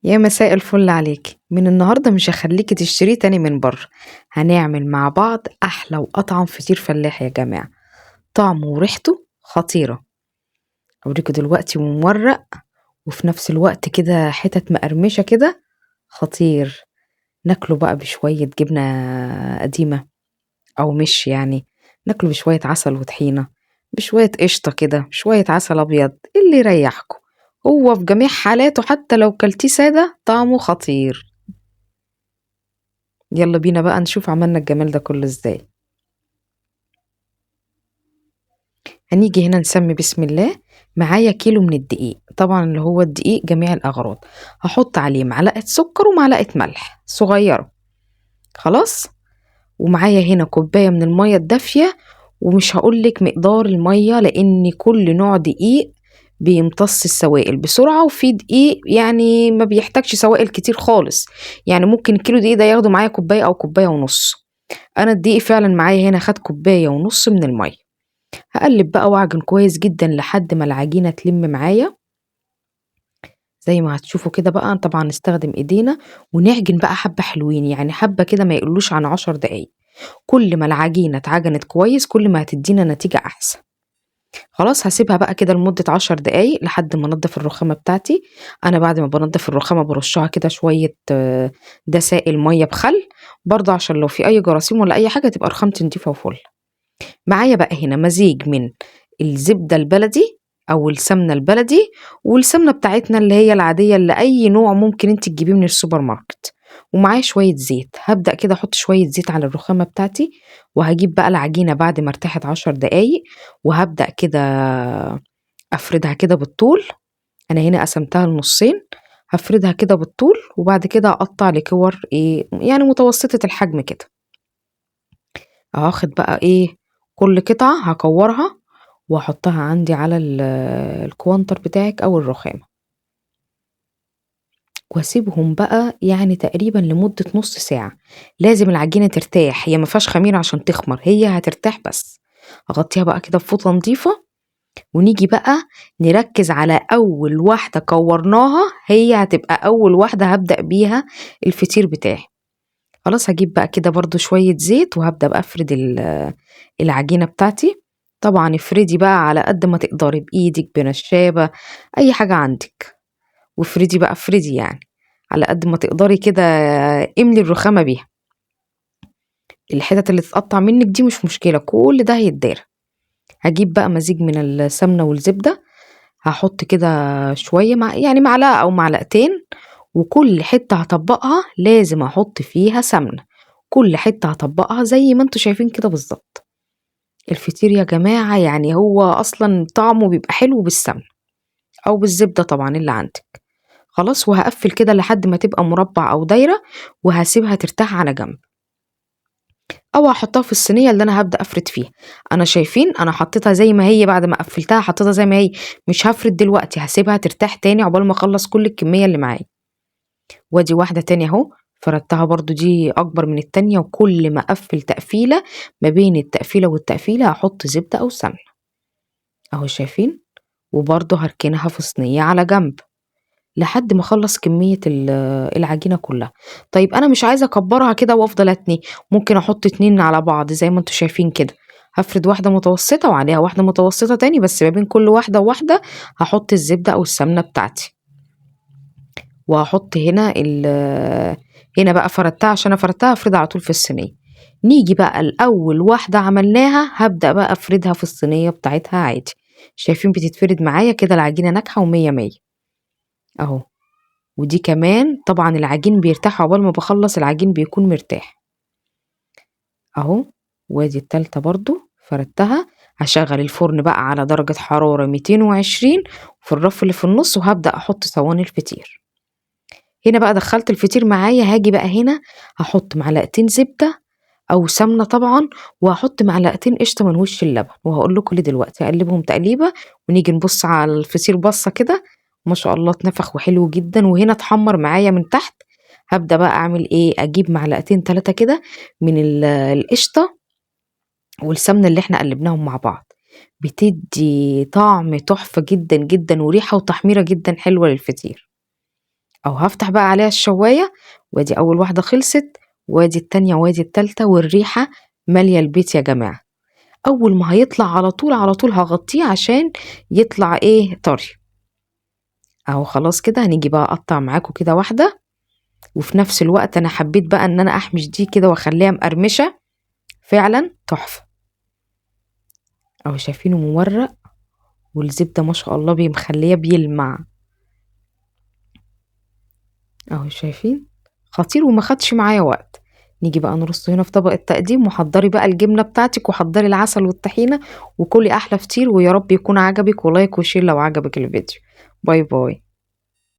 يا مساء الفل عليك. من النهاردة مش هخليكي تشتريه تاني من بره. هنعمل مع بعض أحلى وأطعم فطير فلاح يا جماعة، طعمه وريحته خطيرة. أوريكوا دلوقتي ومورق وفي نفس الوقت كده حتت مقرمشة كده خطير. ناكله بقى بشوية جبنة قديمة أو مش يعني، ناكله بشوية عسل وطحينة، بشوية قشطة كده، شوية عسل أبيض، اللي يريحكم. هو في جميع حالاته حتى لو كلتيه سادة طعمه خطير. يلا بينا بقى نشوف عملنا الجمال ده كله ازاي. هنيجي هنا نسمي بسم الله. معايا كيلو من الدقيق، طبعا اللي هو الدقيق جميع الأغراض. هحط عليه معلقة سكر ومعلقة ملح صغيرة، خلاص. ومعايا هنا كوباية من المية الدافية، ومش هقولك مقدار المية لأن كل نوع دقيق بيمتص السوائل بسرعة، وفي دقيق يعني ما بيحتاجش سوائل كتير خالص، يعني ممكن كيلو دقيق ده ياخده معايا كوباية أو كوباية ونص. أنا الدقيق فعلا معايا هنا خد كوباية ونص من المية. هقلب بقى واعجن كويس جدا لحد ما العجينة تلم معايا زي ما هتشوفوا كده بقى. طبعا نستخدم ايدينا ونعجن بقى حبة حلوين، يعني حبة كده ما يقلوش عن 10 دقايق. كل ما العجينة اتعجنت كويس كل ما هتدينا نتيجة احسن. خلاص هسيبها بقى كده لمدة 10 دقايق لحد ما انضف الرخامة بتاعتي. انا بعد ما بنضف الرخامة برشها كده شوية ده سائل مية بخل برضه، عشان لو في اي جراثيم ولا اي حاجة تبقى رخامتي نضيفة وفل. معايا بقى هنا مزيج من الزبدة البلدي أو السمنة البلدي والسمنة بتاعتنا اللي هي العادية اللي أي نوع ممكن انت تجيبيه من السوبر ماركت، ومعايا شوية زيت. هبدأ كده أحط شوية زيت على الرخامة بتاعتي، وهجيب بقى العجينة بعد ما ارتاحت 10 دقايق، وهبدأ كده أفردها كده بالطول. أنا هنا قسمتها لنصين، هفردها كده بالطول وبعد كده أقطع لكور إيه يعني متوسطة الحجم كده. هاخد بقى إيه كل قطعة هكورها واحطها عندي على الكوانتر بتاعك او الرخامة، واسيبهم بقى يعني تقريبا لمدة نص ساعة. لازم العجينة ترتاح، هي ما فيهاش خميرة عشان تخمر، هي هترتاح بس. اغطيها بقى كده بفوطة نظيفة، ونيجي بقى نركز على اول واحدة كورناها، هي هتبقى اول واحدة هبدأ بيها الفطير بتاعي. خلاص هجيب بقى كده برضو شوية زيت وهبدأ بقى افرد العجينة بتاعتي. طبعا افردي بقى على قد ما تقدري بإيدك، بنشابة، أي حاجة عندك، وافردي بقى، افردي يعني على قد ما تقدري كده، املي الرخامة بيها. الحتت اللي تتقطع منك دي مش مشكلة، كل ده هيتدار. هجيب بقى مزيج من السمنة والزبدة، هحط كده شوية مع يعني معلقة أو معلقتين، وكل حتة هطبقها لازم أحط فيها سمنة. كل حتة هطبقها زي ما انتوا شايفين كده بالظبط. الفطير يا جماعة يعني هو أصلا طعمه بيبقى حلو بالسمنة أو بالزبدة طبعا اللي عندك. خلاص وهقفل كده لحد ما تبقى مربع أو دايرة، وهسيبها ترتاح على جنب، أو هحطها في الصينية اللي أنا هبدأ أفرد فيها. أنا شايفين أنا حطيتها زي ما هي، بعد ما قفلتها حطيتها زي ما هي، مش هفرد دلوقتي، هسيبها ترتاح تاني عقبال ما أخلص كل الكمية اللي معايا. وادي واحدة تانية اهو فردتها برضو، دي اكبر من التانية. وكل ما اقفل تقفيلة ما بين التقفيلة والتقفيلة هحط زبدة او سمنة اهو شايفين. وبرضو هركنها في صينية على جنب لحد ما اخلص كمية العجينة كلها. طيب انا مش عايزة اكبرها كده وافضل اتني، ممكن احط 2 على بعض زي ما انتوا شايفين كده. هفرد واحدة متوسطة وعليها واحدة متوسطة تاني، بس ما بين كل واحدة وواحدة هحط الزبدة او السمنة بتاعتي. وهحط هنا هنا بقى فردتها، عشان انا فردتها افردها على طول في الصينية. نيجي بقى الأول واحدة عملناها هبدأ بقى افردها في الصينية بتاعتها عادي. شايفين بتتفرد معايا كده، العجينة ناجحة ومية مية اهو. ودي كمان طبعا العجين بيرتاح عقبال ما بخلص العجين بيكون مرتاح اهو. وادي التالتة برضو فردتها. هشغل الفرن بقى على درجة حرارة 220 في الرف اللي في النص، وهبدأ احط صواني الفطير. هنا بقى دخلت الفطير معايا. هاجي بقى هنا هحط معلقتين زبدة أو سمنة طبعا، وهحط معلقتين قشطة من وش اللبن، وهقول لكم ليه دلوقتي. هقلبهم تقليبة ونيجي نبص على الفطير بصة كده، ما شاء الله اتنفخ وحلو جدا. وهنا اتحمر معايا من تحت. هبدأ بقى أعمل إيه، أجيب معلقتين 3 كده من القشطة والسمنة اللي احنا قلبناهم مع بعض، بتدي طعم تحفة جدا جدا وريحة وتحميرة جدا حلوة للفطير. أو هفتح بقى عليها الشواية، وادي أول واحدة خلصت، وادي التانية، وادي التالتة، والريحة مالية البيت يا جماعة. أول ما هيطلع على طول على طول هغطيه عشان يطلع إيه طري. أهو خلاص كده. هنيجي بقى أقطع معاكم كده واحدة، وفي نفس الوقت أنا حبيت بقى إن أنا أحمش دي كده وأخليها مقرمشة، فعلا تحفة. أهو شايفينه مورق، والزبدة ما شاء الله بيمخليه بيلمع. أهو شايفين خطير وما خدش معايا وقت. نيجي بقى نرصه هنا في طبق التقديم، وحضري بقى الجبنة بتاعتك، وحضري العسل والطحينة، وكلي أحلى فطير. ويا رب يكون عجبك، و like و share لو عجبك الفيديو. bye bye.